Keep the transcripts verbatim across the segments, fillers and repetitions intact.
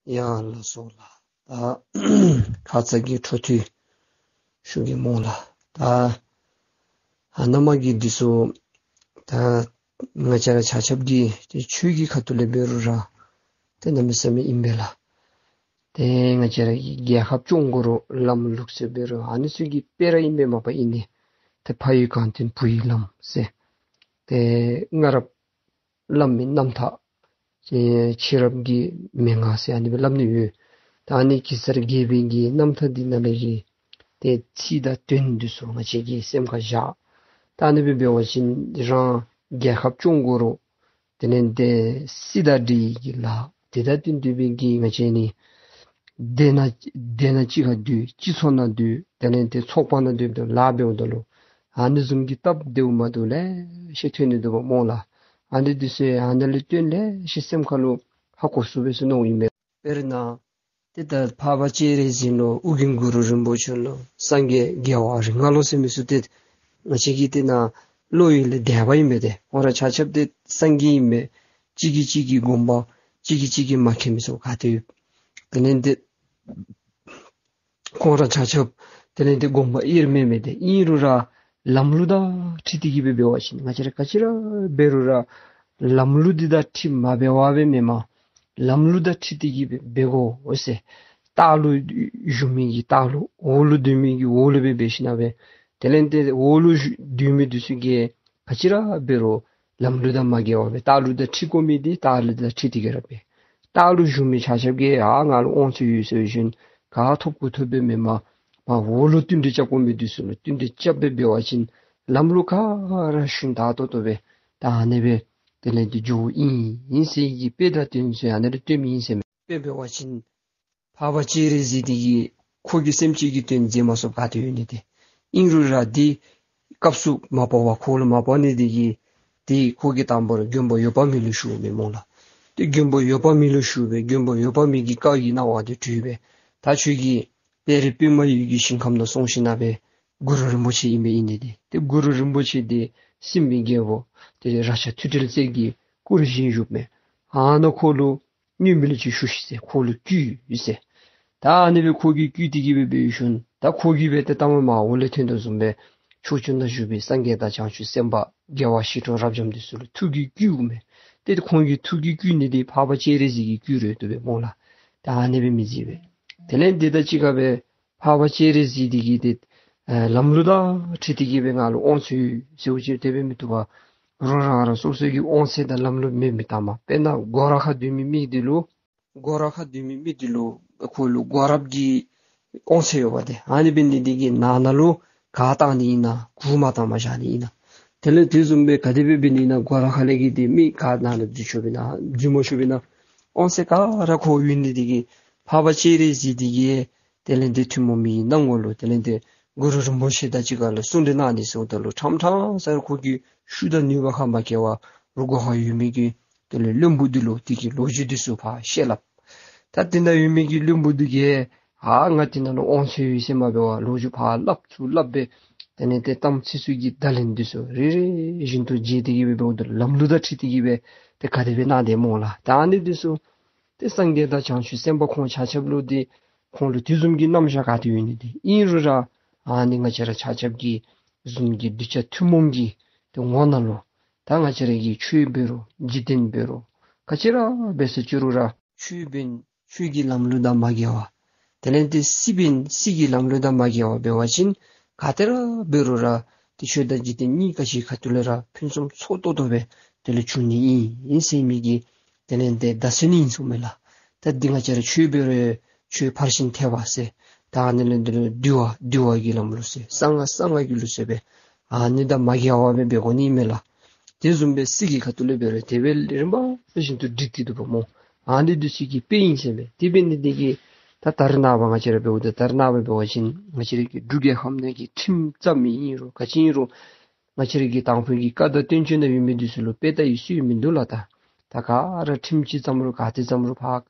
ཡ་ལགས་སོ་ལགས། ད་ཁ་ཙ་གི་འཕྲོ་མཐུད་ཞུ་གེ་སྨོ་ལགས། ད་ཨ་ནཱ་མ་གི་འདི་ཚུ་ད་ང་བཅས་ར་ཆ་ཁྱབ་ཀྱི་ཏེ་ཆོས་ཀྱི་ཁ་ཐུག་ལས་འབད་རུང་ར་ཏེ་གནམ་མེད་ས་མེད་ཨིན་པས་ལགས། ཏེ་ང་བཅས་ར་གི་རྒྱལ་ཁབ་སྐྱོང་དགོ་རུང་ལམ་ལུགས་ཟེར་འབད་རུང་ཨ་ནི་ཚུ་གི་དཔེ་ར་ཨིན་པས་མ་པ་ཨིན་ནི། ཏེ་ཕ་ཡི་གངས་སྟེང་བུ་ཡི་ལམ་ཟེར། ཏེ་སྔ་རབས་བླམ་མའི་རྣམ་ཐར། ཨེ་ཕྱི་རབས་ཀྱི་མན་ངག་ཟེར་ཨ་ནི་སྦེ་སླབ་ནི་ཡོད། ད་ཨ་ནི་གེ་སར་རྒྱལ་པོའི་གི་རྣམ་ཐར་འདི་ནང་ལས་ཀྱི་ཏེ་ཚིག་དང་དོན་འདི་ཚུ་ང་བཅས་ཀྱིས་སེམས་ཁར་བཞག། ད་ཨ་ནི་སྦེ་འབད་བ་ཅིན་རང་རྒྱལ་ཁབ་སྐྱོང་དགོ་རུང་དེ་ལས་ཏེ་སྲིད་དང་འབྲེལ་གྱི་ལཱ་དེ་དང་བསྟུན་ཏེ་སྦེ་གི་ང་བཅས་ནི་སྡེ་ནང་སྡེ་ནང་གཅིག་ཁར་སྡོད། སྤྱི་ཚོགས་ནང་སྡོད། དེ་ལས་ཏེ་ཚོགས་པ་ནང་སྡོདཔ་ད་ལཱ་འབདཝ་ད་ལུ་ཨ་ནི་བཟུམ་གྱི་སྟབས་བདེཝ་མ་བདེཝ་ལེ་ཤ་ཐོན་ནི་འདུག་པ་སྨོ་ལགས། ཨ་ནི་འདི་ཚུ་ཨ་ནི་ལས་བརྟེན་ལེ་ཤ་སེམས་ཁ་ལུ་ཧ་གོ་སོང་པས་ཟེར་མནོཝ་ཨིན་མས། དཔེར་ན་ཏེ་ད་འཕགས་པ་སྤྱན་རས་གཟིགས་ལོ་ཨོ་རྒྱན་གུ་རུ་རིན་པོ་ཆེ་ལོ་སངས་རྒྱས་རྒྱལ་བ་རིགས་ལྔ་ལོ་ཟེར་མི་ཚུ་ཏེ་ང་བཅས་ཀྱི་ཏེ་ནཱ་བློ་ཡུལ་ལས་འདས་པ་ཨིན་མས། ཏེ་ཁོང་ར་ཆ་ཁྱབ་ཏེ་སངས་རྒྱས་ཨིན་མས། གཅིག་གིས་གཅིག་གི་དགོངས་པ་གཅིག་གིས་གཅིག་གི་མ་མཁྱེན་མི་ཚུ་ག་ཏེ་ཡོད། དེ་ལས་ཏེ་ཁོང་ར་ཆ་ཁྱབ་དེ་ལས་ཏེ་དགོངས་པ་དབྱེར་མེད་མས། ཏེ་ཨིན་རུང་ར་ལམ་ལུགས་དང་འཁྲིལ་ཏེ་གི་སྦེ་འབད་བ་ཅིན་ང་བཅས་ར་ག་ཅི་ར་འབད་རུང་ར་ལམ་ལུགས་འདི་དང་འཁྲིལ་མ་འབད་བར་སྦེ་མེན་མས། ལམ་ལུགས་དང་འཁྲིལ་ཏེ་གི་སྦེ་འབད་དགོ་འོ་ཟེར། ལྟག་ལུ་བཞུགས་མི་གིས་ལྟག་ལུ་འོག་ལུ་སྡོད་མི་གིས་འོག་ལུ་སྦེ་འབད་ཞིན་ན་སྦེ་དེ་ལས་ཏེ་འོག་ལུ་བཞུགས་སྡོད་མི་འདི་ཚུ་གིས་ག་ཅི་ར་འབད་རུང་ལམ་ལུགས་དང་མ་འགལ་བར་སྦེ་ལྟག་ལུ་དང་འཁྲིལ་དགོ་མི་འདི་ལྟག་ལུ་དང་འཁྲིལ་ཏེ་གི་ར་སྦེ། ལྟག་ལུ་བཞུགས་མི་ཆ་ཁྱབ་ཀྱིས་ཨ་ང་ལུ་དབང་ཚད་ཡོད་ཟེར་ཞིན་ག་ཐོབ་གུ་ཐོབ་སྦེ་མེན་མས། མར་འོག་ལུ་བསྟུན་གྲོས་རྐྱབ་དགོ་མི་འདི་ཚུ་ལུ་བསྟུན་གྲོས་རྐྱབ་སྦེ་འབད་བ་ཅིན་ལམ་ལུགས་ག་ར་ཞུན་དག་ཏོག་ཏོ་སྦེ་ད་ཨ་ནི་སྦེ་དེ་ལས་ཏེ་འགྱོཝ་ཨིན་ཨིན་ཟེར་གྱི་དཔེ་དང་དོན་ཚུ་ཨ་ནི་ལུ་སྟོནམ་ཨིན་ཟེར་མས། དཔེ་འབད་བ་ཅིན་འཕགས་པ་སྤྱན་རས་གཟིགས་འདི་གིས་ཁོ་གིས་སེམས་ཅན་གྱི་དོན་མཛད་མ་ཚུགསཔ་ག་ཏེ་ཡོད་ནི། ཏེ་ཨིན་རུང་ར་འདི་སྐབས་སུ་མ་བབས་པར་ཁོ་ལུ་མ་བབས་ནི་འདི་གིས་ཏེ་ཁོ་གིས་དང་པ་ར་མགོན་པོ་འོད་དཔག་མེད་ལུ་ཞུཝ་མས་སྨོ་ལགས། ཏེ་མགོན་པོ་འོད་དཔག་མེད་ལུ་ཞུ་སྦེ་མགོན་པོ་འོད་དཔག་མེད་ཀྱིས་བཀའ་གི་གནང་བ་འདི་གྲོལ་སྦེ་ད་ཁྱོད་ཀྱིས་དཔལ་རི་པདྨ་འོད་ཀྱི་ཞིང་ཁམས་ནང་སོང་ཞིན་ན་སྦེ་གུ་རུ་རིན་པོ་ཆེ་ཨིན་པས་ཨིན་ནི། ཏེ་ཏེ་གུ་རུ་རིན་པོ་ཆེ་འདི་སྲིན་པོའི་རྒྱལ་པོ་ཏེ་རཀྴ་ཐོད་ཕྲེང་རྩལ་གྱིས་བསྐུར་བཞིན་བཞུགས་མས། ཨ་ནཱ་ཁོ་ལུ་མངོན་མི་ལུ་ཅིག་ཞུ་ཤིག་ཟེར་ཁོ་ལུ་བསྐུལ་ཟེར། ད་ཨ་ནི་སྦེ་ཁོ་གིས་བསྐུལ་ཏེ་གི་སྦེ་འབད་ཞིན་ད་ཁོ་གིས་སྦེ་ཏེ་ལྟ་མ་མ་འོག་ལས་ཐོན་དོ་བཟུམ་སྦེ་ཕྱོགས་བཅུ་ན་བཞུགས་པའི་སངས་རྒྱས་དང་བྱང་ཆུབ་སེམས་དཔའ་རྒྱལ་བ་ཞི་ཁྲོ་རབ་འབྱམས་འདི་ཚུ་ལུ་ཐུགས་ཀྱིས་བསྐུལཝ་མས། ཏེ་ཁོང་གི་ཐུགས་ཀྱིས་བསྐུལ་ནི་འདི་འཕགས་པ་སྤྱན་རས་གཟིགས་ཀྱིས་བསྐུལ་རུང་བཏུབ་པས་སྨོ་ལགས། ད་ཨ་ནི་སྦེ་མི་མཛད་པས། དེ་ལས་འདི་དང་གཅིག་ཁར་སྦེ་འཕགས་པ་སྤྱན་རས་གཟིགས་འདི་གིས་ཏེ་ཨེ་ལམ་ལུགས་དང་འཁྲིལ་ཏེ་གི་སྦེ་ང་ལུ་དབང་ཚད་ཡོད་ཟེརཝ་ཅིག་དེ་སྦེ་མི་བཏུབ་པས། རང་རང་རང་སོ་སོ་གི་དབང་ཚད་དང་ལམ་ལུགས་མེད་མི་ད་མ་དཔེར་ན་སྒོ་ར་ཁར་སྡོད་མི་མི་འདི་ལུ་སྒོ་ར་ཁར་སྡོད་མི་མི་འདི་ལུ་ཁོ་ལུ་སྒོ་ར་གི་དབང་ཚད་ཡོད་པ་ཏེ་ཨ་ནི་འབད་ནི་འདི་གིས་ནང་ན་ལུ་ག་བཏང་ནི་ཨིན་ན་གུར་མ་བཏངམ་བཞག་ནི་ཨིན་ན། དེ་ལས་དེ་བཟུམ་སྦེ་ག་དེ་སྦེ་འབད་ནི་ཨིན་ན་སྒོ་ར་ཁ་ལས་ཀྱི་ཏེ་མི་ག་ནང་ན་འཛུལ་ཆོགཔ་ཨིན་ན་འཛུལ་མ་ཆོགཔ་ཨིན་ན་དབང་ཚད་ག་ར་ཁོ་ཡོད་ནི་འདི་གིས་འཕགས་པ་སྤྱན་རས་གཟིགས་འདི་གིས་དེ་ལས་ཏེ་ཐུན་མོང་མའི་སྣང་ངོ་ལུ་དེ་ལས་ཏེ་གུ་རུ་རིན་པོ་ཆེ་དང་གཅིག་ཁར་ལུ་གསུང་གྲོས་གནང་ནི་ཟེརཝ་ད་ལུ་ཁྲམ་ཁྲམ་ས་ར་ཁོ་གི་ཤུགས་དང་ནུས་པ་ཁར་མ་འགལ་བར་སྒོ་ཁར་ཡོད་མི་གི་དེ་ལས་བློན་པོ་འདི་ལུ་དེ་གི་ལོ་རྒྱུས་འདི་ཚུ་ཕར་བཤད་སླབ། ད་དེ་ནང་ཡོད་མི་གི་བློན་པོ་འདི་གིས་ཨ་ང་དེ་ནང་ལུ་དབང་ཚད་ཡོད་ཟེར་མ་འབད་བར་ལོ་རྒྱུས་ཕར་སླབ་ཚུར་སླབ་སྦེ་དེ་ལས་ཏེ་གཏམ་ཚིག་ཚུ་གི་བརྡ་ལན་འདི་ཚུ་རེ་རེ་བཞིན་དུ་བརྗེ་སྟེ་གི་སྦེ་འབདཝ་ད་ལམ་ལུགས་དང་འཁྲིལ་ཏེ་གི་སྦེ་ཏེ་ག་དེ་སྦེ་གནང་དེས་སྨོ་ལགས། ད་ཨ་ནི་འདི་ཚུ་ཏེ་སངས་རྒྱས་དང་བྱང་ཆུབ་སེམས་དཔའ་ཁོང་ཆ་ཁྱབ་ལུ་ཏེ་ཁོང་ལུ་དེ་བཟུམ་གྱི་རྣམ་གཞག་ག་ཏེ་ཡོད་ནི། ཏེ་ཨིན་རུང་ར་ཨ་ནི་ང་བཅས་ར་ཆ་ཁྱབ་ཀྱི་གཟུངས་ཀྱི་གདུལ་བྱ་ཐུན་མོང་གི་ཏེ་ངོ་ནང་ལུ་ད་ང་བཅས་ར་གིས་ཆོས་འབད་རུང་འཇིག་རྟེན་འབད་རུང་ག་ཅི་ར་འབད་ཟེར་ཅི་རུང་ར་ཆོས་འབད་ཆོས་ཀྱི་ལམ་ལུགས་དང་མ་འགལ་བར་དེ་ལས་ཏེ་སྲིད་འབད་སྲིད་ཀྱི་ལམ་ལུགས་དང་མ་འགལ་བར་འབད་བ་ཅིན་ག་ཏེ་ར་འབད་རུང་ར་ཏེ་ཆོས་དང་འཇིག་རྟེན་གཉིས་ཀ་ཅིག་ཁ་ཐུག་ལས་ར་ཕུན་སུམ་ཚོགས་ཏོག་ཏོ་སྦེ་དེ་ལས་འབྱུང་ནི་ཨིན་ཨིན་ཟེར་མི་གི་དེ་ལས་ཏེ་བརྡ་མཚོན་ནི་ཨིན་ཟེར་མས་ལགས། ད་འདི་ང་བཅས་ར་ཆོས་འབད་རུང་ཆོས་ཕར་ཕྱིན་ཐེག་པ་ཟེར། ད་ཨ་ནི་ལས་འདི་ལུ་འདུལ་བ་འདུལ་བ་གི་ལམ་ལུགས་ཟེར་གསང་སྔགས་གསང་སྔགས་ཀྱི་ལུགས་ཟེར་སྦེ་ཨ་ནི་དང་མ་འགལ་བར་སྦེ་འབད་དགོ་ནི་མས་ལགས། དེ་བཟུམ་སྦེ་སྲིད་ཀྱི་ཁ་ཐུག་ལས་འབད་རུང་དེ་སྦེ་རིམ་པ་བཞིན་དུ་སྒྲིག་སྟེ་འདུག་པ་སྨོ། ཨ་ནི་འདི་ཚུ་གི་དཔེ་ཨིན་ཟེར་མས། དེ་འབད་ནི་འདི་གིས་ད་ད་རེས་ནངས་པ་ང་བཅས་ར་འབདཝ་ད་ད་རེས་ནངས་པ་འབད་བ་ཅིན་ང་བཅས་ར་གི་འབྲུག་རྒྱལ་ཁབ་ནང་གི་ཁྲིམས་བརྩམ་མི་ཨིན་རུང་ག་ཅི་ཨིན་རུང་ང་བཅས་ར་གི་དང་ཕུ་གི་བཀའ་དང་བསྟན་བཅོས་ནང་ཡོད་མི་འདི་ཚུ་ལུ་དཔེ་ལྟ་ཡི་སྲོལ་མིན་འདུག་ལགས། ད་ད་ག་ར་ཁྲིམས་ཅིག་བརྩམ་རུང་ག་ཏེ་བརྩམ་རུང་ཕར་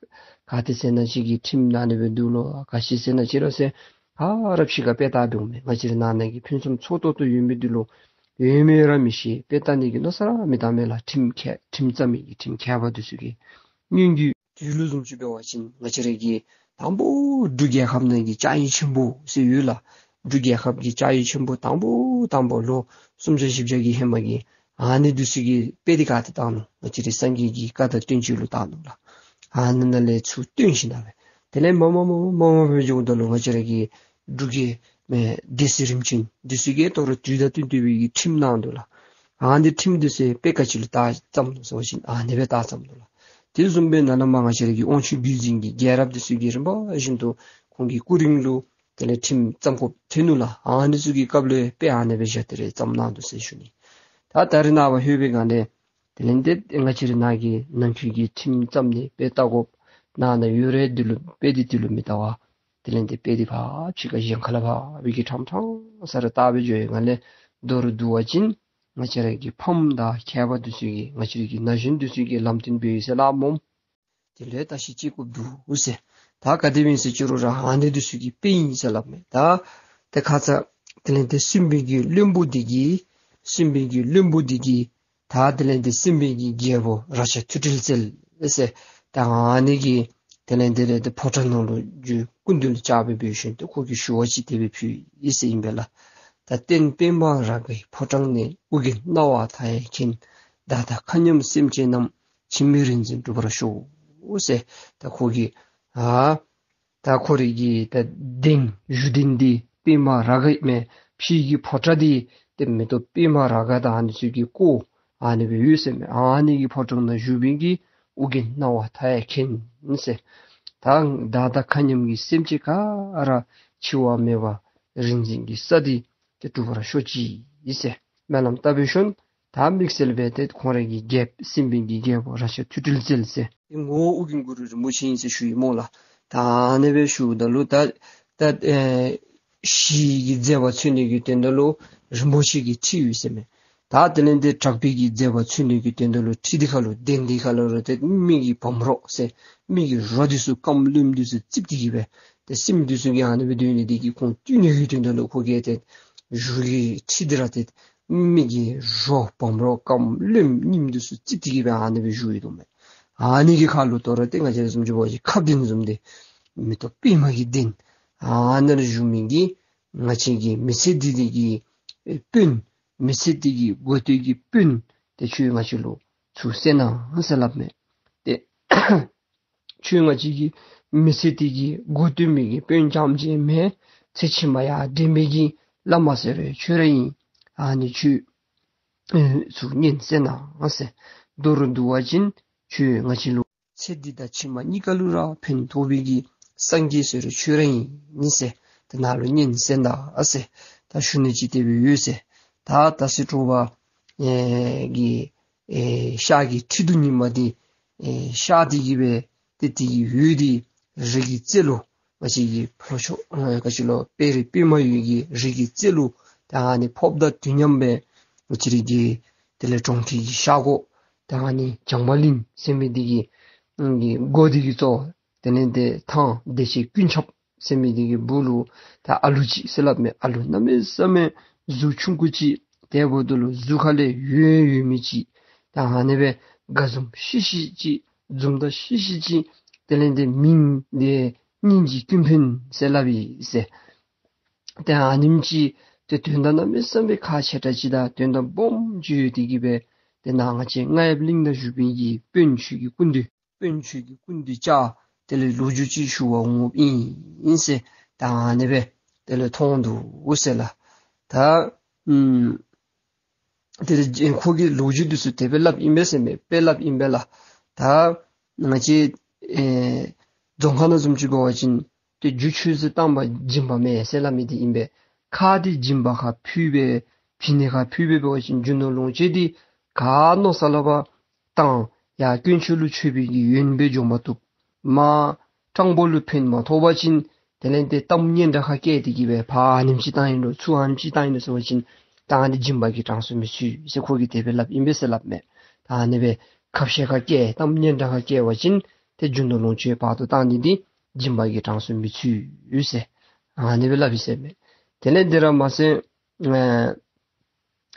ག་ཏེ་ཟེར་ན་ཅིག་གི་ཁྲིམས་ནང་ན་སྦེ་འདུག་ལོ། ག་ཅི་ཟེར་ན་ཅིག་ར་ཟེར་ག་ར་ཕྱི་ཁར་དཔེ་ལྟ་འབདཝ་མས། ང་བཅས་ར་ནང་ན་གི་ཕུན་སུམ་ཚོགས་ཏོག་ཏོ་ཡོད་མི་འདི་ལུ་ཡོད་མེད་ར་མི་ཤེས། དཔེ་ལྟ་ནི་གི་མནོ་བསམ་ར་མི་བཏང་མས་ལགས། ཁྲིམས་མཁས་ཁྲིམས་བརྩམ་མི་གི་ཁྲིམས་མཁས་པ་འདི་ཚུ་གིས་སྔོན་གྱི་ དུས་ལུ་བཟུམ་ཅིག་འབད་བ་ཅིན་ང་བཅས་ར་གི་དང་པོ་འབྲུག་རྒྱལ་ཁབ་ནང་གི་ལྕགས་ཡིག་ཆེན་པོ་ཟེར་ཡོད་ལགས། འབྲུག་རྒྱལ་ཁབ་ཀྱི་ལྕགས་ཡིག་ཆེན་པོ་དང་པོ་དང་པོ་ལོ་སུམ་བརྒྱ་བཞི་བརྒྱ་གི་ཧེ་མ་གི་ཨ་ནི་འདི་ཚུ་གི་དཔེ་འདི་ག་ཏེ་བཏང་ནུག། ང་བཅས་ར་སངས་རྒྱས་ཀྱི་བཀའ་དང་བསྟན་བཅོས་ལུ་བཏང་ནུག་ལགས། ཨ་ནི་ནང་ལས་ཚུར་བཏོན་ཞིནམ་ལས་དེ་ལས་མར་མར་མར་མར་མར་འགྱོཝ་ད་ལུ་ང་བཅས་ར་གི་འབྲུག་གི་མི་སྡེ་སྲིད་རིམ་བྱོན་འདི་ཚུ་གིས་དོ་རུང་དུས་དང་བསྟུན་ཏེ་སྦེ་གི་ཁྲིམས་གནང་ནུག་ལགས། ཨ་ནི་ཁྲིམས་འདི་ཚུ་དཔེ་ག་ཅི་ལུ་བཏགས་བརྩམས་ནུག་ཟེར་བ་ཅིན་ཨ་ནི་སྦེ་བཏགས་བརྩམས་ནུག་ལགས། དེ་བཟུམ་སྦེ་ནཱ་ལས་མར་ང་བཅས་ར་གི་དབང་ཕྱུག་བརྒྱུད་འཛིན་གྱི་རྒྱལ་རབས་འདི་ཚུ་གིས་རིམ་པ་བཞིན་དུ་ཁོང་གི་སྐུ་རིང་ལུ་དེ་ལས་ཁྲིམས་བརྩམ་དགོཔ་ཐོན་ནུག་ལགས། ཨ་ནི་ཚུ་གི་སྐབས་ལུ་དཔེ་ཨ་ནི་སྦེ་བཞག་སྟེ་ར་བརྩམས་གནང་ནུག་ཟེར་ཞུ་ནི། ད་ད་རེས་ནངས་པ་ལྷོད་པའི་སྒང་ལས་དེ་ལས་འདི་ང་བཅས་ར་ནང་གི་ནང་ཁུལ་གྱི་ཁྲིམས་བརྩམ་ནི་དཔེ་བལྟ་དགོཔ་ནང་ན་ཡོད་རུང་འདི་ལུ་དཔེ་འདི་འདི་ལུ་མི་བལྟ་བར་དེ་ལས་འདི་དཔེ་འདི་ཕར་ཕྱི་ཁ་གཞན་ཁ་ལས་ཕར་སྦེ་གི་ཕྲང་ཕྲང་ས་ར་བལྟ་སྦེ་འགྱོ་བའི་སྒང་ལས་མདོར་བསྡུ་བ་ཅིན་ང་བཅས་ར་གི་ཕམ་དང་མཁས་པ་འདི་ཚུ་གིས་ང་བཅས་ར་གི་ན་གཞོན་འདི་ཚུ་གི་ལམ་སྟོན་འབད་ཡི་ཟེར་སླབ་སྨོ། དེ་ལས་བརྟག་ཞིབ་བྱེད་དགོཔ་འདུག་ཟེར། ད་ག་དེ་སྦེ་ཨིན་ཟེར་ཅི་རུང་ར་ཨ་ནི་འདི་ཚུ་གི་དཔེ་ཨིན་ཟེར་སླབ་མས། ད་དེ་ཁ་ཙ་དེ་ལས་འདི་སྲིན་པོའི་གི་བློན་པོ་འདི་གིས་སྲིན་པོའི་གི་བློན་པོ་འདི་གིས་ད་དེ་ལས་འདི་སྲིན་པོའི་གི་རྒྱལ་པོ་རཀྴ་ཐོད་ཕྲེང་རྩལ་ཟེར། ད་ཨ་ནི་གིས་དེ་ལས་འདི་ལས་འདི་ཕོ་བྲང་ནང་ལུ་འགྱོ་སྐུ་མདུན་ལུ་བཅར་སྦེ་འབད་ཞིནམ་ཏེ་ཁོ་གིས་ཞུ་བ་ཅིག་དེ་སྦེ་ཕུལ་ཡི་ཟེར་ཨིན་པས་ལགས། ད་རྟེན་པདྨ་རཱ་གའི་ཕོ་བྲང་ནས། །ཨོ་རྒྱན་སྣང་བ་མཐའ་ཡས་མཁྱེན། །བདག་དང་མཁའ་མཉམ་སེམས་ཅན་རྣམས། །འཆི་མེད་རིག་འཛིན་འགྲུབ་པར་ཤོག །ཟེར་ད་ཁོ་གིས་ཨ་ད་ཁོ་རའི་གི་ད་གདན་བཞུགས་གདན་འདི་པདྨ་རཱ་ག་མས། ཕྱི་གི་ཕོ་བྲང་འདི་ཏེ་མེ་ཏོག་པདྨ་རཱ་ག་དང་ཨ་ནི་ཚུ་གིས་བསྐོར་ཨ་ནི་སྦེ་ཡོད་ཟེར་མས། ཨ་ནི་གི་ཕོ་བྲང་ནང་བཞུགས་པའི་གི་ཨོ་རྒྱན་སྣང་བ་མཐའ་ཡས་མཁྱེན་ཟེར། ད་བདག་དང་མཁའ་མཉམ་གྱི་སེམས་ཅན་ག་ར་འཆི་བ་མེད་པ་རིག་འཛིན་གྱི་ས་འདི་ཏེ་འགྲུབ་པར་ཤོག་ཅིག་ཟེར་སྨོན་ལམ་བཏབ་པའི་ཤུལ་ད་དམིགས་བསལ་སྦེ་ཏེ་ཁོང་རའི་གི་རྒྱལཔོ་སྲིན་པོའི་གི་རྒྱལ་པོ་རཀྴ་ཐོད་ཕྲེང་རྩལ་ཟེར་ཏེ་ངོ་བོ་ཨོ་རྒྱན་གུ་རུ་རིན་པོ་ཆེ་ཨིན་ཟེར་ཞུ་ཡི་སྨོ་ལགས། ད་ཨ་ནི་སྦེ་ཞུཝ་ད་ལུ་ད་ད་ཨེ་ཞི་གི་མཛད་པ་མཚོན་ནི་གི་དོན་དག་ལུ་རིན་པོ་ཆེ་གི་ཁྲི་ཡོད་ཟེར་མས། ད་དེ་ལས་འདི་དྲེགས་པའི་གི་མཛད་པ་མཚོན་ནི་གི་དོན་དག་ལུ་ཁྲི་འདི་ཁ་ལུ་གདན་འདི་ཁ་ལུ་ར་ཏེ་མི་གི་བམ་རོ་ཟེར་མི་གི་རོ་འདི་ཚུ་རྐངམ་རློནམ་འདི་ཚུ་རྩིགཔ་འདི་གིས་སྦེ་ཏེ་སྲིནམ་འདི་ཚུ་གིས་ཨ་ནི་སྦེ་སྡོད་ནི་འདི་གིས་ཁོང་བཏུལ་ནི་གི་དོན་དག་ལུ་ཁོ་གིས་ཏེ་བཞུགས་ཀྱི་ཁྲི་འདི་ར་ཏེ་མི་གི་རོ་བམ་རོ་རྐངམ་རློནམ་རྙིངམ་འདི་ཚུ་རྩིགཔ་འདི་གིས་སྦེ་ཨ་ནི་སྦེ་བཞུགས་ཡི་དོ་མས། ཨ་ནི་གི་ཁ་ལུ་དོ་རུང་ཏེ་ང་བཅས་བཟུམ་ཅིག་འབད་བ་ཅིན་ཁ་གདན་བཟུམ་འདི་མེ་ཏོག་པདྨ་གི་གདན་ཨ་ནཱ་ལུ་བཞུགས་མི་གི་ང་བཅས་ཀྱི་མི་ཚེ་འདི་འདི་གི་ཨེ་དཔོན་མི་ཚེ་འདི་གི་འགོ་སྟོད་ཀྱི་དཔོན་ཏེ་ཁྱོད་ང་བཅས་ལུ་ཚུར་གསན་གནང་ཟེར་སླབ་མས། ཏེ་ཁྱོད་ང་བཅས་ཀྱི་མི་ཚེ་འདི་གི་འགོ་སྟོད་མི་གི་དཔོན་རྐྱངམ་ཅིག་མེན། ཚེ་ཕྱི་མ་ཡར་འདྲེན་པའི་གི་བླ་མ་ཟེར་རུང་ཁྱོད་ར་ཨིན། ཨ་ནི་ཁྱོད་ཨེ་ཚུར་སྙན་གསན་གནང་ཟེར། མདོར་བསྡུ་བ་ཅིན་ཁྱོད་ང་བཅས་ལུ་ཚེ་འདི་དང་ཕྱི་མ་གཉིས་ཀ་ལུ་ར་ཕན་ཐོགས་པའི་གི་སངས་རྒྱས་ཟེར་རུང་ཁྱོད་ར་ཨིན་ཟེར། ཏེ་ནཱ་ལུ་སྙན་གསན་ད་ཟེར་ད་ཞུ་ནི་ཅིག་དེ་སྦེ་ཡོད་ཟེར། ད་ད་སྲིད་དྲོ་པ་ཨེ་གི་ཨེ་ཤར་གྱི་ཁྲི་གདུགས་ཉི་མ་འདི་ཨེ་ཤར་ཏེ་གི་སྦེ་ཏེ་དེ་གི་འོད་འདི་རི་གི་རྩེ་ལུ་ང་བཅས་ཀྱི་ཕོ་མཆོག་ཨེ་ག་ཅི་ལོ་དཔལ་རི་པདྨ་འོད་ཀྱི་རི་གི་རྩེ་ལུ་ད་ཨ་ནི་ཕོགཔ་དང་དུས་མཉམ་སྦེ་ང་བཅས་རའི་གི་དེ་ལས་གྲོང་ཁྱེར་གྱི་ཤར་སྒོ་ད་ཨ་ནི་བྱང་པ་གླིང་ཟེར་མི་འདི་གི་ཨ་གི་སྒོ་འདི་གི་གཙོ་བོ་དེ་ལས་ཏེ་ཐང་བདེ་ཆེན་ཀུན་ཁྱབ་ཟེར་མི་འདི་གི་སྦུག་ལུ་ད་ཨ་ལུ་ཅིག་ཟེར་སླབ་མས། ཨ་ལུ་གནམ་མེད་ས་མེད་གཟུགས་ཆུང་ཀུ་ཅིག་དེ་འབདཝ་ད་ལུ་གཟུགས་ཁ་ལས་ཡོན་ཡོད་མི་ཅིག་ད་ཨ་ནི་སྦེ་དགའ་འཛུམ་ཤིག་ཤིག་ཅིག་འཛུམ་མདངས་ཤིག་ཤིག་ཅིག་དེ་ལས་ཏེ་མིང་འདི་སྙིང་རྗེ་ཀུན་ཕན་ཟེར་སླབ་ཨིན་ཟེར། ཏེ་ཨ་ནེམ་ཅིག་ཏེ་དོན་དག་གནམ་མེད་ས་མེད་ཁག་ཆེ་དྲགས་ཅིག་དང་དོན་དག་སྦོམ་ཅིག་ཡོད་དེ་གི་སྦེ་ཏེ་ནཱ་ང་བཅས་རྔ་ཡབ་གླིང་ནང་བཞུགས་པའི་གི་དཔོན་ཆོས་ཀྱི་སྐུ་མདུན་དཔོན་ཆོས་ཀྱི་སྐུ་མདུན་བཅར་དེ་ལས་ལོ་རྒྱུས་ཅིག་ཞུ་བར་འོངམ་ཨིན་ཟེར། ད་ཨ་ནི་སྦེ་དེ་ལས་ཐོན་འདུག་ཟེར་ལགས། ད་ཨམ་དེ་ལས་ཁོ་གིས་ལོ་རྒྱུས་འདི་ཚུ་དེ་སྦེ་སླབ་ཨིན་པས་ཟེར་མས། དཔེ་སླབ་ཨིན་པས་ལགས། ད་ང་བཅས་ཨེ་རྫོང་ཁ་ནང་བཟུམ་ཅིག་འབད་བ་ཅིན་ཏེ་རྒྱུ་ཆུད་ཟོས་བཏང་བ་སྦྱིན་པ་མེད་ཟེར་སླབ་མི་འདི་ཨིན་པས། ཁ་འདི་སྦྱིན་པ་ཁར་ཕུལ་སྦེ་ཕུལ་ནི་ཁར་ཕུལ་སྦེ་འབད་བ་ཅིན་རྒྱུ་ནོར་ལོངས་སྤྱོད་འདི་ག་མནོ་ས་ལས་ཕར་བཏང་ཡར་དཀོན་མཆོག་ལུ་མཆོད་པའི་གི་ཡོན་སྦེ་འཇོམས་པ་བཏུབ། མར་སྤྲང་པོ་ལུ་ཕན་མ་ཐོགས་པ་ཅིན་དེ་ལས་ཏེ་གཏམ་སྙན་གྲགས་ཁར་བཀལ་ཏེ་གི་སྦེ་ཕར་ཨ་ནེམ་ཅིག་བཏང་ཡི་ལོ་ཚུར་ཨ་ནེམ་ཅིག་བཏང་ཡི་ལོ་ཟེར་བ་ཅིན་ད་ཨ་ནི་སྦྱིན་པ་གི་གྲངས་སུ་མི་ཚུད་ཟེར་ཁོ་གིས་དེ་སྦེ་སླབ་ཨིན་པས་ཟེར་སླབ་མས། ད་ཨ་ནི་སྦེ་ཁ་བཤད་ཁར་བཀལ་གཏམ་སྙན་གྲགས་ཁར་བཀལ་བ་ཅིན་ཏེ་རྒྱུ་ནོར་ལོངས་སྤྱོད་ཕར་དུ་བཏང་ནི་འདི་སྦྱིན་པ་གི་གྲངས་སུ་མི་ཚུད་ཟེར་ཨ་ནི་སྦེ་སླབ་ཨིན་ཟེར་མས། དེ་ལས་དེ་ར་མ་ཚད་ཨེ་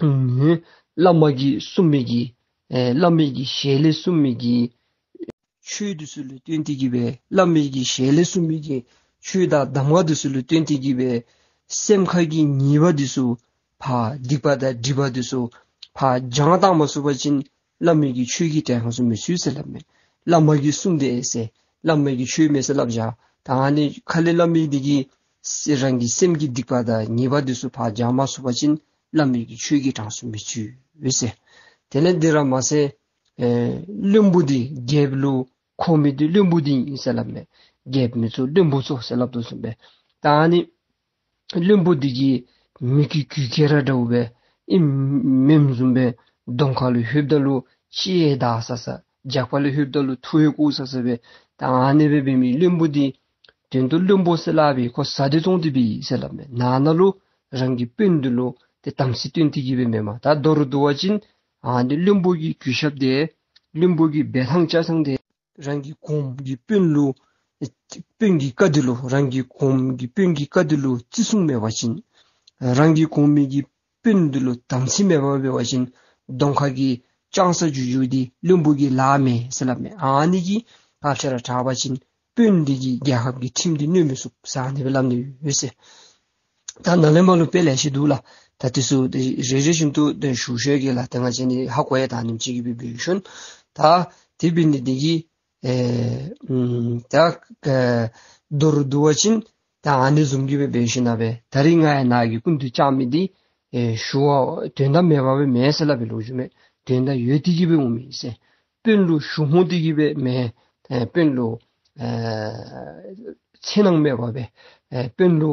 ཨུམ་བླ་མ་གིས་གསུངས་མི་གི་ཨེ་བླ་མའི་གི་ཞལ་ལས་གསུངས་མི་གི་ ཆོས་འདི་ཚུ་ལུ་བརྟེན་ཏེ་གིས་སྦེ་བླ་མའི་གི་ཞལ་ལས་གསུངས་མི་གི་ཆོས་དང་གདམས་ངག་འདི་ཚུ་ལུ་བརྟེན་ཏེ་གིས་སྦེ་སེམས་ཁ་གི་ཉེས་པ་འདི་ཚུ་ཕར་སྡིག་པ་དང་སྒྲིབ་པ་འདི་ཚུ་ཕར་སྦྱང་བཏང་མ་ཚུགས་པ་ཅིན་བླ་མའི་གི་ཆོས་ཀྱིས་དྲན་ཚུགས་མི་ཚུགས་ཟེར་སླབ་མས། བླ་མ་གིས་གསུངས་ཏེ་ཟེར་བླ་མ་གིས་ཆོས་མེད་ཟེར་སླབ་བཞག། ད་ཨ་ནི་ཁ་ལས་སླབ་མི་འདི་གིས་རང་གི་སེམས་ཀྱི་སྡིག་པ་དང་ཉེས་པ་འདི་ཚུ་ཕར་སྦྱང་མ་ཚུགས་པ་ཅིན་བླ་མའི་གི་ཆོས་ཀྱིས་དྲན་ཚུགས་མི་ཚུགས་ཟེར། དེ་ལས་འདི་ར་མ་ཚད་ཨེ་བློན་པོ་འདི་རྒྱལཔོ་ལུ་ཁོམ་མི་འདི་བློན་པོ་འདི་ཨིན་ཟེར་སླབ་མས། རྒྱལཔོ་མི་གཙོ་བློན་པོ་གཙོ་ཟེར་སླབ་དོ་བཟུམ་སྦེ། ད་ཨ་ནི་བློན་པོ་འདི་གིས་མི་གི་གུས་བཀུར་ར་འདྲཝ་སྦེ་ཨིནམ་མེནམ་བཟུམ་སྦེ་གདོང་ཁ་ལུ་ལྷོདཔ་ད་ལུ་ལྕེ་ཡང་དག་ས་ས། རྒྱབ་ཁ་ལུ་ལྷོདཔ་ད་ལུ་ཐུགས་ཡང་ཁུག་ས་ས་སྦེ། ད་ཨ་ནི་སྦེ་འབད་མི་བློན་པོ་འདི་དོན་དུ་བློན་པོ་ཟེར་སླབ་སྦེ་ཁོ་བཟའ་འདི་བཙོང་སྟེ་འབད་ཡི་ཟེར་སླབ་མས། ནང་ན་ལུ་རང་གི་དཔོན་འདི་ལུ་ཏེ་དམ་ཚིག་སྟོན་ཏེ་གིས་སྦེ་མེན་མས། ད་མདོར་བསྡུ་བ་ཅིན་ཨ་ནི་བློན་པོ་གི་གུས་ཞབས་དེ་བློན་པོ་གི་འབད་ཐངས་བྱ་ཐངས་དེ་རང་གི་གོང་གི་དཔོན་ལུ་དཔོན་གྱི་བཀའ་འདི་ལུ་རང་གི་གོང་གི་དཔོན་གྱི་བཀའ་འདི་ལུ་བརྩི་སྲུང་མེད་པ་ཅིན་རང་གི་གོང་མི་གི་དཔོན་འདི་ལུ་དམ་ཚིག་མེད་པར་འབད་བ་ཅིན་གདོང་ཁ་གི་ལྕང་ས་འཇུ་འཇུ་འདི་བློན་པོ་གི་ལཱ་མེན་ཟེར་སླབ་མས། ཨ་ནི་གིས་ཕར་ཕྱི་ར་དྲག་པ་ཅིན་དཔོན་འདི་གིས་རྒྱལ་ཁབ་ཀྱི་ཁྲིམས་འདི་གནོད་མི་ཚུགས་ཟེར་ཨ་ནི་སྦེ་སླབ་ནི་ཡོད་ཟེར། ད་ནཱ་ལས་མར་ལུ་དཔེ་ལེ་ཤ་འདུག་ལགས། ད་འདི་ཚུ་ཏེ་རེ་རེ་བཞིན་དུ་ཏེ་ཞུ་ཞུ་གེ་ལགས། ད་ང་བཅས་ནི་ཧ་གོ་ཡང་ད་ཨ་ནེམ་ཅིག་གིས་སྦེ་འབད་ཞིནམ་ད་དེ་འབད་ནི་འདི་གིས་ཨེ་ཨམ་ད་ཨེ་མདོར་བསྡུ་བ་ཅིན་ད་ཨ་ནི་བཟུམ་གྱིས་སྦེ་འབད་ཞིནམ་ལས་ད་རིས་ང་ཡང་ནཱ་གི་སྐུ་མདུན་བཅར་མི་འདི་ཨེ་ཞུ་བ་དོན་དག་མེད་པ་སྦེ་མེན་ཟེར་སླབ་པའི་ལོ་རྒྱུས་མེད། དོན་དག་ཡོད་དེ་གིས་སྦེ་འོང་མི་ཟེར། དཔོན་ལུ་ཞུ་ཧོང་དེ་གིས་སྦེ་མེན། ཨེ་དཔོན་ལུ་ཨེ་འཚེར་སྣང་མེད་པ་སྦེ་ཨེ་དཔོན་ལུ་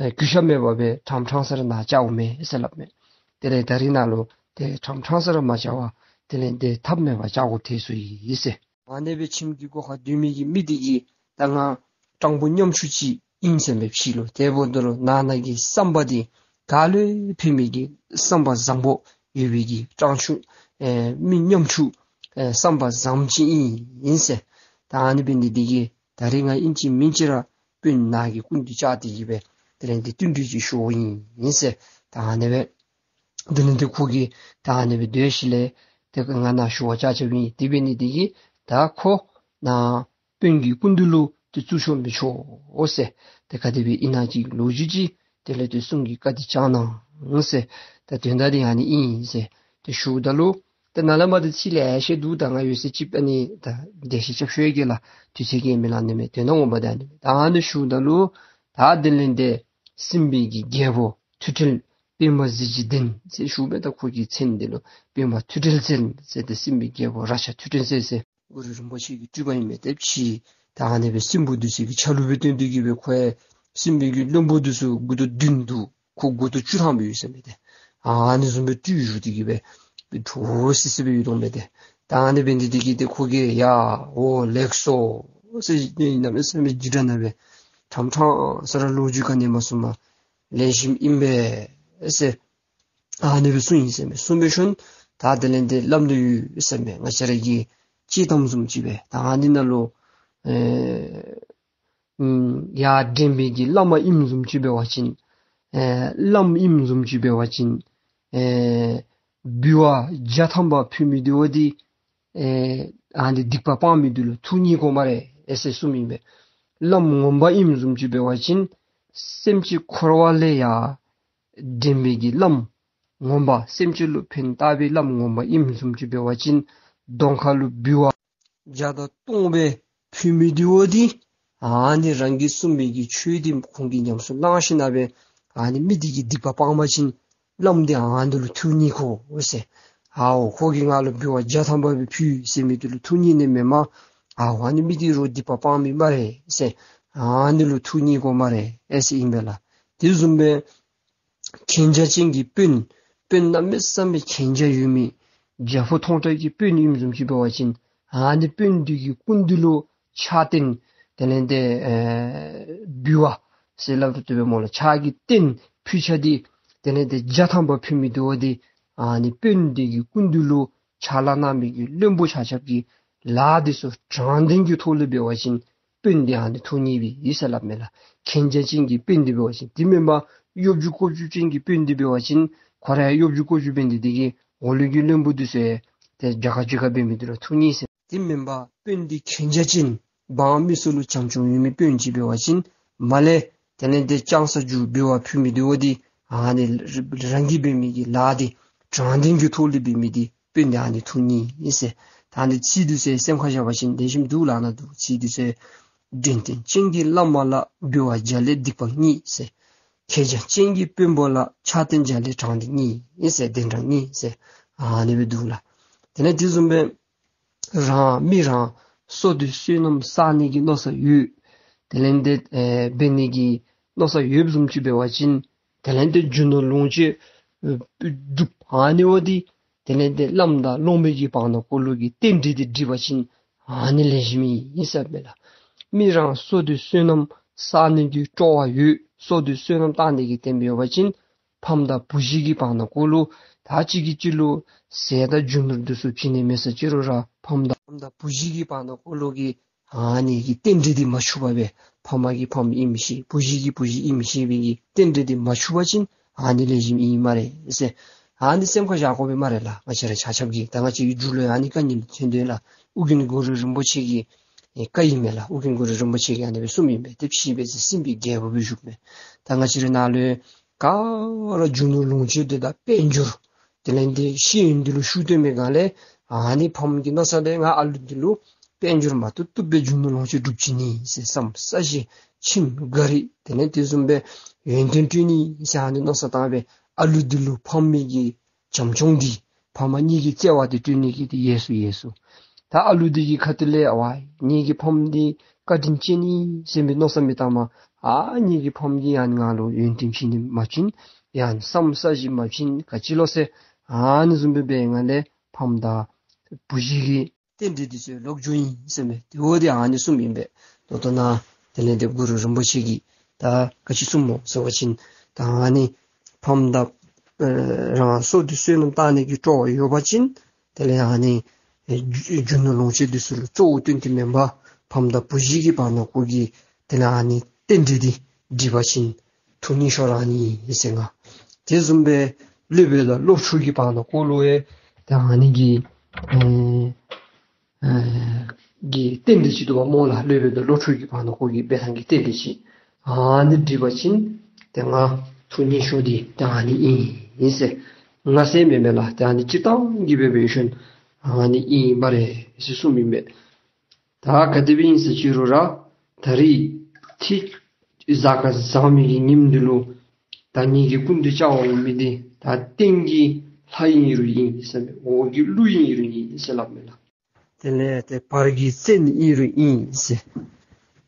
ཨེ་གུས་ཞབས་མེད་པ་སྦེ་ཕྲང་ཕྲང་ས་ར་ནཱ་བཅརཝ་མེན་ཟེར་སླབ་མས། དེ་ལས་ད་རིས་ནཱ་ལུ་ཏེ་ཕྲང་ཕྲང་ས་ར་མ་བཅར་བར་དེ་ལས་ཏེ་ཐབས་མེད་པར་བཅར་དགོཔ་ཐལ་སོ་ཡི་ཟེར། ཨ་ནི་སྦེ་ཁྱིམ་གྱི་སྒོ་ཁར་སྡོད་མི་གི་མི་དེ་གིས་ད་ང་སྤྲང་པོ་ཉམ་ཆུང་ཅིག་ཨིན་ཟེར་མི་ཕྱི་ལུ་དེ་འབདཝ་ད་ལུ་ནང་ན་གི་བསམ་པ་དེ་ག་ལུ་ཕན་མི་གི་བསམ་པ་བཟང་པོ་ཡོད་པའི་གི་སྤྲང་ཆུང་ཨེ་མི་ཉམ་ཆུང་ཨེ་བསམ་པ་བཟངམ་ཅིག་ཨིན་ཟེར། ད་ཨ་ནི་འབད་ནི་དེ་གིས་ད་རིས་ང་ཨིན་ཅི་མིན་ཅི་ར་དཔོན་ནཱ་གི་སྐུ་མདུན་བཅར་ཏེ་གིས་སྦེ་དེ་ལས་ཏེ་བསྟུན་གྲོས་ཅིག་ཞུ་ཡི་ཨིན་ཟེར། ད་ཨ་ནི་སྦེ་དེ་ལས་ཏེ་ཁོ་གིས་ད་ཨ་ནི་སྦེ་སྡོད་ཞིནམ་ལས་ཏེ་ང་ནཱ་ཞུ་བར་བཅར་བཅརཝ་ཨིན། དེ་འབད་ནི་དེ་གིས་ད་ཁོ་ནཱ་དཔོན་གྱི་སྐུ་མདུན་ལུ་ཏེ་བཙུགས་ཆོག་མི་ཆོག་ཟེར། ཏེ་ག་དེ་སྦེ་ཨིན་ན་ཅིག་ལོ་རྒྱུས་ཅིག་དེ་ལས་ཏེ་གསུང་གི་བཀའ་དྲིན་བསྐྱང་གནང་ཟེར། ད་དོན་དག་དེ་ཨ་ནི་ཨིན་ཟེར་ཏེ་ཞུཝ་ད་ལུ་ཏེ་ནཱ་ལས་མར་ཏེ་ཚིག་ལེ་ཤ་འདུག། ད་ང་ཡོད་ཚད་ཅིག་ཨ་ནི་ད་འགྲེལ་བཤད་རྐྱབ་ཞུ་གེ་ལགས། དུས་ཚོད་ཀྱིས་མི་ལང་ནི་མས། དོན་དག་ངོ་མ་དེ་ཨ་ནི་མས། ད་ཨ་ནི་ཞུཝ་ད་ལུ་ད་དེ་ལས་ཏེ་སྲིན་པོའི་གི་རྒྱལ་པོ་ཐོད་ཕྲེང་པདྨ་གཟི་བརྗིད་ལྡན་ཟེར་ཞུ་སྦེ་ད་ཁོ་གི་མཚན་འདི་ལུ་པདྨ་ཐོད་ཕྲེང་རྩལ་ཟེར་ཏེ་སྲིན་པོའི་རྒྱལ་པོ་རཀྴ་ཐོད་ཕྲེང་རྩལ་ཟེར་གུ་རུ་རིན་པོ་ཆེ་གི་སྤྲུལ་པ་ཨིན་མས། ཏེ་ཕྱི་ད་ཨ་ནི་སྦེ་སྲིན་པོ་འདི་ཚུ་གི་ཆ་ལུགས་སྦེ་སྟོན་ཏེ་གིས་སྦེ་ཁོ་ཡང་སྲིན་པོའི་གི་བློན་པོ་འདི་ཚུ་མགུ་ཏོ་བདུན་འདུག། ཁོ་མགུ་ཏོ་བཅུ་ཐམ་སྦེ་ཡོད་ཟེར་མས། ཏེ་ཨ་ནི་བཟུམ་སྦེ་སྤྲུལ་བཞུགས་ཏེ་གིས་སྦེ་འདྲོག་སི་སི་སྦེ་ཡོད་དོ་མས། ཏེ་ད་ཨ་ནི་འབད་ནི་དེ་གིས་ཏེ་ཁོ་གིས་ཡ་འོ་ལེགས་སོ་ཟེར་གནམ་མེད་ས་མེད་འཇིགས་སྐྲག་ནང་སྦེ་ཕྲང་ཕྲང་ས་ར་ལོ་རྒྱུས་ག་ནི་མ་གསུངམ་ལེགས་ཤོམ་ཨིན་པས་ཟེར་ཨ་ནི་སྦེ་གསུངས་ཡི་ཟེར་མས། གསུངས་པའི་ཤུལ་ད་དེ་ལས་ཏེ་སླབ་ནི་ཡོད་ཟེར་མས། ང་བཅས་ར་གི་སྤྱིར་བཏང་བཟུམ་ཅིག་སྦེ་ད་ཨ་ནི་ནང་ལུ་ཨེ་ཨམ་ཡར་འདྲེན་པའི་གི་བླ་མ་ཨིནམ་བཟུམ་ཅིག་འབད་བ་ཅིན་ཨེ་བླམ་ཨིནམ་བཟུམ་ཅིག་འབད་བ་ཅིན་ཨེ་འབུལ་བ་བརྒྱ་ཐམ་པ་ཕུལ་མི་འདི་བ་འདི་ཨེ་ཨ་ནི་སྡིག་པ་སྤང་མི་འདི་ལུ་ཐུགས་མཉེས་དགོ་སྨ་རེ་ཨེ་ཟེར་གསུངམ་ཨིན་པས། བླམ་ངོ་མ་ཨིནམ་བཟུམ་ཅིག་འབད་བ་ཅིན་སེམས་ཅན་འཁོར་བ་ལས་ཡར་འདྲེན་པའི་གི་བླམ་ངོ་མ་སེམས་ཅན་ལུ་ཕན་བཏགས་པའི་བླམ་ངོ་མ་ཨིནམ་བཟུམ་ཅིག་འབད་བ་ཅིན་གདོང་ཁ་ལུ་འབུལ་བ་བརྒྱ་དང་སྟོང་སྦེ་ཕུལ་མི་འདི་བ་འདི་ཨ་ནི་རང་གིས་གསུངས་མི་གི་ཆོས་འདི་ཁོང་གིས་ཉམས་སུ་བླངས་ཞིནམ་ལས་ཨ་ནི་མི་འདི་གི་སྡིག་པ་སྤང་པ་ཅིན་བླམ་འདི་ཨ་ནི་ལུ་ཐུགས་མཉེས་དགོ་ཟེར། ཨའོ་ཁོ་གིས་ང་ལུ་འབུལ་བ་བརྒྱ་ཐམ་པ་སྦེ་ཕུལ་ཟེར་མི་འདི་ལུ་ཐུགས་མཉེས་ནི་མེན་མས། ཨའོ་ཨ་ནི་མི་འདི་རོགས་སྡིག་པ་སྤང་མི་སྨ་རེ་ཟེར་ཨ་ནི་ལུ་ཐུགས་མཉེས་དགོ་སྨ་རེ་ཨེ་ཟེར་ཨིན་པས་ལགས། དེ་བཟུམ་སྦེ་གན་རྒྱ་ཅན་གྱི་དཔོན་དཔོན་གནམ་མེད་ས་མེད་གན་རྒྱ་ཡོད་མི་རྒྱལ་པོ་མཐོང་གྲོལ་གྱི་དཔོན་ཨིནམ་བཟུམ་ཅིག་འབད་བ་ཅིན་ཨ་ནི་དཔོན་འདི་གི་སྐུ་མདུན་ལུ་ཕྱག་རྟེན་དེ་ལས་ཏེ་ཨེ་འབུལ་བ་ཟེར་སླབ་རུང་བཏུབ་པས་སྨོ་ལགས། ཕྱག་གི་རྟེན་ཕུལ་ཆ་འདི་དེ་ལས་ཏེ་བརྒྱ་ཐམ་པ་ཕུལ་མི་འདི་བ་འདི་ཨ་ནི་དཔོན་འདི་གི་སྐུ་མདུན་ལུ་ཕྱག་ལཱ་གནང་མི་གི་བློན་པོ་ཆ་ཁྱབ་ཀྱི་ལཱ་འདི་ཚུ་དྲང་བདེན་གྱི་ཐོག་ལས་འབད་བ་ཅིན་དཔོན་འདི་ཨ་ནི་ཐུགས་མཉེས་པའི་ཨིན་ཟེར་སླབ་མས་ལགས། གན་རྒྱ་ཅན་གྱི་དཔོན་འདི་འབད་བ་ཅིན། དེ་མེན་པར་གཡོ་སྒྱུ་ཀོ་སྒྱུ་ཅན་གྱི་དཔོན་འདི་འབད་བ་ཅིན་ཁོ་ར་ཡང་གཡོ་སྒྱུ་ཀོ་སྒྱུ་འབད་ནི་དེ་གིས་འོག་ལུ་གི་བློན་པོ་འདི་ཚུ་ཡང་ཏེ་རྒྱ་གར་རྒྱུད་ཁར་འབད་མི་འདི་ལུ་ཐུགས་མཉེས་ཟེར། དེ་མེན་པར་དཔོན་འདི་གན་རྐྱལ་ཅན་འབངས་མི་ཚུ་ལུ་བྱམས་སྐྱོང་ཡོད་མི་དཔོན་ཅིག་འབད་བ་ཅིན་མར་ལས་དེ་ལས་ཏེ་ལྕང་ས་རྒྱུ་འབུལ་བ་ཕུལ་མི་འདི་འོ་འདི་ཨ་ནི་རང་གིས་འབད་མི་གི་ལཱ་འདི་དྲང་བདེན་གྱི་ཐོག་ལས་འབད་མི་འདི་དཔོན་འདི་ཨ་ནི་ཐུགས་མཉེས་ཨིན་ཟེར། ད་ཨ་ནི་ཚིག་འདི་ཚུ་སེམས་ཁར་བཞག་པ་ཅིན་ལེགས་ཤོམ་འདུག་ལགས། ཨ་ནཱ་འདུག་ཚིག་འདི་ཚུ། འདྲེན་སྟོན་ཅན་གྱི་བླ་མ་ལ། འབུལ་བ་བརྒྱ་ལས་སྡིག་པ་རྙེད་ཟེར། གན་རྐྱལ་ཅན་གྱི་དཔོན་པོ་ལ། ཕྱག་སྟོན་བརྒྱ་ལས་དྲང་བདེན་རྙེད་ཟེར། བདེན་དྲང་རྙེད་ཟེར། ཨ་ནི་སྦེ་འདུག་ལགས། དེ་ལས་དེ་བཟུམ་སྦེ་རང་མི་རང་སོ་སྡོད་བསོད་ནམས་བསག་ནི་གི་མནོ་བསམ་ཡོད། དེ་ལས་ཏེ་ཨེ་འབད་ནི་གི་མནོ་བསམ་ཡོདཔ་བཟུམ་ཅིག་འབད་བ་ཅིན་དེ་ལས་ཏེ་རྒྱུ་ནོར་ལོངས་སྤྱོད་ཨེ་སྒྲུབ་ཨ་ནི་འོ་འདི་དེ་ལས་ཏེ་བླམ་དང་སློབ་མའི་གི་བར་ན་ཀོ་ལུ་གི་རྟེན་འབྲེལ་འདི་འགྲིག་པ་ཅིན་ཨ་ནི་ལེགས་ཤོམ་ཨིན་ཟེར་མས་ལགས། མི་རང་སོ་སྡོད་བསོད་ནམས་བསག་ནི་གི་སྤྲོ་བ་ཡོད། སོ་སྡོད་བསོད་ནམས་བསག་ནི་གི་རྟེན་འབྲེལ་ཡོད་པ་ཅིན་ཕམ་དང་བུ་གཞི་གི་བར་ན་ཀོ་ལུ་ད་གཅིག་གིས་གཅིག་ལུ་ཟས་དང་རྒྱུ་ནོར་འདི་ཚུ་བྱིན་ནི་མེད་ས་ཅི་རུང་ར་ཕམ་དང་ཕམ་དང་བུ་གཞི་གི་བར་ན་ཀོ་ལུ་གི་ཨ་ནི་གི་རྟེན་འབྲེལ་འདི་མ་འཆུགས་པར་སྦེ་ཕམ་གིས་ཕམ་ཨིན་མི་ཤེས། བུ་གཞི་གིས་བུ་གཞི་ཨིན་མི་ཤེས་པའི་གི་རྟེན་འབྲེལ་འདི་མ་འཆུགས་པ་ཅིན་ཨ་ནི་ལེགས་ཤོམ་ཨིན་སྨ་རེ་ཟེར། ཨ་ནི་སེམས་ཁར་བཞག་དགོ་པས་སྨ་རེ་ལགས། ང་བཅས་ར་ཆ་ཁྱབ་ཀྱིས་ད་ང་བཅས་ཀྱི་མཇུག་ལུ་ཨ་ནི་བཀའ་ཉན་ཐོན་དོ་ལགས། ཨོ་རྒྱན་གུ་རུ་རིན་པོ་ཆེ་གི་ཨེ་བཀའ་ཨིན་མས་ལགས། ཨོ་རྒྱན་གུ་རུ་རིན་པོ་ཆེ་གིས་ཨ་ནི་སྦེ་གསུངམ་ཨིན་པས། དེ་ཕྱི་པའི་ཚེ་སྲིན་པོའི་རྒྱལ་པོ་སྦེ་བཞུགས་མས། ད་ང་བཅས་ར་ནཱ་ལུ་ག་ར་རྒྱུ་ནོར་ལོངས་སྤྱོད་འདི་དང་དཔལ་འབྱོར་དེ་ལས་ཏེ་ཤེས་ཡོན་འདི་ལུ་ཤུགས་བཏོན་པའི་སྒང་ལས་ཨ་ནི་ཕམ་གྱི་མནོ་བསམ་འདི་ང་ཨ་ལུ་འདི་ལུ་དཔལ་འབྱོར་མ་ཏོག་ཏོ་སྦེ་རྒྱུ་ནོར་ལོངས་སྤྱོད་སྒྲུབ་བྱིན་ནི་ཟེར། ཟམ་ས་གཞི་ཁྱིམ་ག་རི་དེ་ལས་དེ་བཟུམ་སྦེ་ཡོན་ཏན་སྤྲོད་ནི་ཟེར་ཨ་ནི་མནོ་བསམ་བཏང་སྦེ་ཨ་ལུ་འདི་ལུ་ཕམ་གྱི་བྱམས་སྐྱོང་འདི་ཕམ་གཉིས་ཀྱི་བརྩེ་བ་འདི་སྤྲོད་ནི་གི་འདི་ཡལ་སོ་ཡལ་སོ། ད་ཨ་ལུ་འདི་གི་ཁ་ཐུག་ལས་ཨ་ཝ་ངེ་གི་ཕམ་འདི་བཀའ་དྲིན་ཅན་ཨིན་ཟེར་མི་མནོ་བསམ་མི་བཏངམ། ཨ་ངེ་གི་ཕམ་གིས་ཡང་ང་ལུ་ཡོན་ཏན་བྱིན་ནི་མ་བྱིན་ཡང་ཟམ་ས་གཞི་མ་བྱིན་ག་ཅི་ལོ་ཟེར་ཨ་ནི་བཟུམ་སྦེ་འབད་བའི་སྒང་ལས་ཕམ་དང་བུ་གཞི་གི་རྟེན་འབྲེལ་འདི་ཚུ་ལོག་འགྱོཝ་ཨིན་ཟེར་མས། དེ་འོ་འདི་ཨ་ནི་གསུངམ་ཨིན་པས། ད་ལྟོ་ནཱ་དེ་ལས་ཏེ་གུ་རུ་རིན་པོ་ཆེ་གིས་ད་ག་ཅི་གསུངམ་སྨོ་ཟེར་བ་ཅིན་ད་ཨ་ནི་ཕམ་དང་ཨེ་རང་སོ་སྡོད་བསོད་ནམས་བཏང་ནི་གི་སྤྲོ་བ་ཡོད་པ་ཅིན་དེ་ལས་ཨ་ནི་ཨེ་རྒྱུ་རྒྱུ་ནོར་ལོངས་སྤྱོད་འདི་ཚུ་ལུ་གཙོ་བོ་བཏོན་ཏེ་མེན་པར་ཕམ་དང་བུ་གཞི་གི་བར་ན་ཀོ་གི་དེ་ལས་ཨ་ནི་རྟེན་འབྲེལ་འདི་འགྲིག་པ་ཅིན་ཐུགས་མཉེས་ཤོས་ར་ཨ་ནི་ཨིན་ཟེར་ང་། དེ་བཟུམ་སྦེ་སློབ་དཔོན་དང་སློབ་ཕྲུག་གི་བར་ན་ཀོ་ལུ་ཡང་ད་ཨ་ནི་གི་ཨེ་ཨེ་གི་རྟེན་འབྲེལ་ཅིག་འདུག་པ་སྨོ་ལགས། སློབ་དཔོན་དང་སློབ་ཕྲུག་གི་བར་ན་ཀོ་གི་འབད་ཐངས་ཀྱི་རྟེན་འབྲེལ་ཅིག་ཨ་ནི་འགྲིག་པ་ཅིན་ཏེ་ང་ཐུགས་མཉེས་ཤོས་འདི་ད་ཨ་ནི་ཨིན་ཟེར་ང་ཟེར་མེན་མས་ལགས། ད་ཨ་ནི་སྤྱིར་བཏང་གི་སྦེ་འབད་ཞིནམ་ཨ་ནི་ཨིན་སྨ་རེ་ཟེར་གསུངམ་ཨིན་པས། ད་ག་དེ་སྦེ་ཨིན་ཟེར་ཅི་རུང་ར་ད་རིས་ཏེ་གཟའ་སྐར་བཟང་མི་གི་ཉིནམ་འདི་ལུ་ད་ངེ་གི་སྐུ་མདུན་བཅར་བར་འོང་མི་འདི་ད་སྟེང་གི་ལྷ་ཨིན་རུང་ཨིན་ཟེར་མས། འོག་གི་ཀླུ་ཨིན་རུང་ཨིན་ཟེར་སླབ་མས་ལགས། དེ་ལས་ཏེ་བར་གྱི་བཙན་ཨིན་རུང་ཨིན་ཟེར།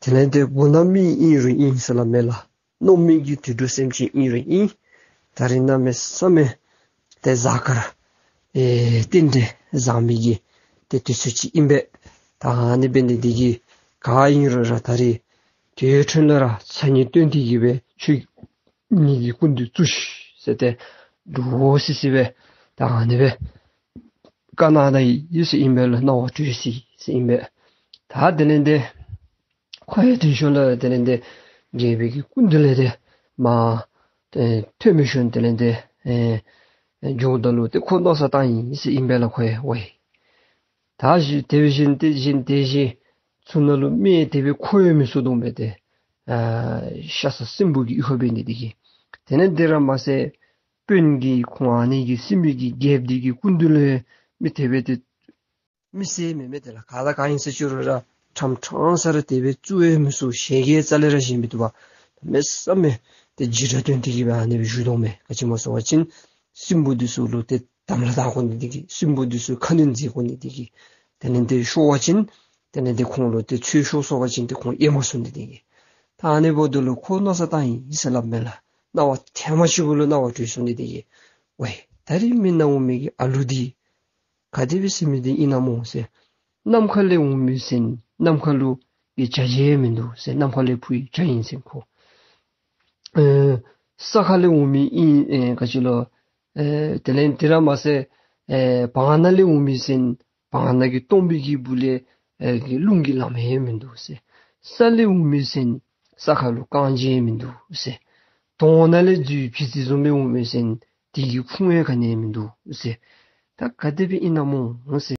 དེ་ལས་ཏེ་མགོ་ནག་མི་ཨིན་རུང་ཨིན་ཟེར་སླབ་མས་ལགས། མནོ་མེད་ཀྱི་དུད་འགྲོ་སེམས་ཅན་ཨིན་རུང་ཨིན། ད་རིས་གནམ་མེད་ས་མེད་ཏེ་གཟའ་སྐར་ཨེ་རྟེན་འབྲེལ་བཟང་མི་གི་ཏེ་དུས་ཚོད་ཅིག་ཨིན་པས། ད་ཨ་ནི་འབད་ནི་འདི་གིས་ག་ཨིན་རུང་ར་ད་རིས་དེ་འཕྲོ་ལས་ར་ཚ་ཉེན་བཏོན་ཏེ་གི་སྦེ་ཁྱོད་ངེ་གི་སྐུ་མདུན་བཙུགས་ཤིག་ཟེར་ཏེ་འདྲོག་སི་སི་སྦེ་ད་ཨ་ནི་སྦེ་བཀའ་གནང་ད་ཡི་ཟེར་ཨིན་པས་ལགས། གནང་བ་སྤྲོད་ཅི་ཟེར་ཨིན་པས། ད་དེ་ལས་ཏེ་ཁོ་ཡང་དེ་ཤུལ་ལས་དེ་ལས་ཏེ་རྒྱལ་པོའི་གི་སྐུ་མདུན་ལས་ཏེ་མར་ཏེ་ཐོན་མི་ཤུལ་དེ་ལས་ཏེ་ཨེ་ཨེ་འགྱོཝ་ད་ལུ་ཏེ་ཁོ་མནོ་བསམ་བཏང་ཡི་ཟེར་ཨིན་པས་ལགས། ཁོ་ཡང་ཝའེ་ད་གཞི་དེ་སྦེ་གཞན་དེ་གཞན་དེ་གཞི་ཚུ་ནང་ལུ་མི་དེ་སྦེ་ཁོ་ཡང་མི་ཚུགས་དོ་མས་ཏེ། ཨ་ཤ་ཟ་སྲིན་པོ་གི་གཡུས་ཁར་འབད་ནི་འདི་གིས། དེ་ལས་དེ་ར་མ་ཚད་དཔོན་གྱི་ཁོང་ཨ་ནི་གི་སྲིན་པོ་གི་རྒྱལཔོ་འདི་གི་སྐུ་མདུན་ལས་མི་དེ་སྦེ་ཏེ་མི་བསད་མི་མེད་དེ་ལགས། ག་དང་ག་ཨིན་ཟེར་ཅི་རུང་ར་ཁྲམ་ཁྲང་ས་ར་དེ་སྦེ་བཙུགས་ཡང་མི་ཚུགས། ཞལ་གྱི་རྩ་ལས་ར་བཞེངས་མི་བཏུབ་པས། མེད་ས་མེད་ཏེ་འཇིགས་སྐྲག་བཏོན་ཏེ་གི་སྦེ་ཨ་ནི་སྦེ་བཞུགས་དོ་མས། ག་ཅི་སྨོ་ཟེར་བ་ཅིན་སྲིན་པོ་འདི་ཚུ་ལུ་ཏེ་དམ་ལ་བཏགས་དགོ་ནི་འདི་གིས། སྲིན་པོ་འདི་ཚུ་ཁ་གནོན་མཛད་དགོ་ནི་འདི་གིས། དེ་ལས་ཏེ་ཤོར་བ་ཅིན་དེ་ལས་ཏེ་ཁོང་ལུ་ཏེ་ཚུར་ཤོར་སོང་བ་ཅིན་ཏེ་ཁོང་ཡལ་མ་ཚུགས་ནི་འདི་གིས། ད་ཨ་ནི་འབདཝ་ད་ལུ་ཁོ་མནོ་བསམ་བཏང་ཡི་ཟེར་སླབ་མས་ལགས། སྣང་བ་ཐེངས་མ་གཅིག་པོ་ལུ་སྣང་བ་སྤྲུལ་སོང་ནི་འདི་གིས། ཝའེ་ད་རིས་མི་ནཱ་འོང་མི་གི་ཨ་ལུ་འདི་ག་དེ་སྦེ་ཟེར་མི་འདི་ཨིན་ན་སྨོ་ཟེར། ནམ་མཁའ་ལས་འོང་མི་ཟེར་ནམ་མཁའ་ལུ་གི་བྱ་བྱེད་མིན་འདུག་ཟེར། ནམ་མཁའ་ལས་འཕུར་བའི་བྱ་ཨིན་ཟེར་ཁོ། ཨེ་ས་ཁ་ལས་འོང་མི་ཨིན་ཨེ་ག་ཅི་ལོ། ཨེ་དེ་ལས་དེ་ར་མ་ཚད་ཨེ་བར་ན་ལས་འོང་མི་ཟེར་བར་ན་གི་སྟོང་པའི་གི་སྦུག་ལས་ཨེ་གི་རླུང་གི་ལམ་ཡང་མིན་འདུག་ཟེར། ས་ལས་འོང་མི་ཟེར་ས་ཁ་ལུ་རྐང་རྗེས་མིན་འདུག་ཟེར། དོང་ནང་ལས་འཛུལ་བི་ཙི་བཟུམ་སྦེ་འོང་མི་ཟེར་དེ་གི་ཁུངས་ཡང་ག་ནི་ཡང་མིན་འདུག་ཟེར། ད་ག་དེ་སྦེ་ཨིན་ན་སྨོ་ཟེར།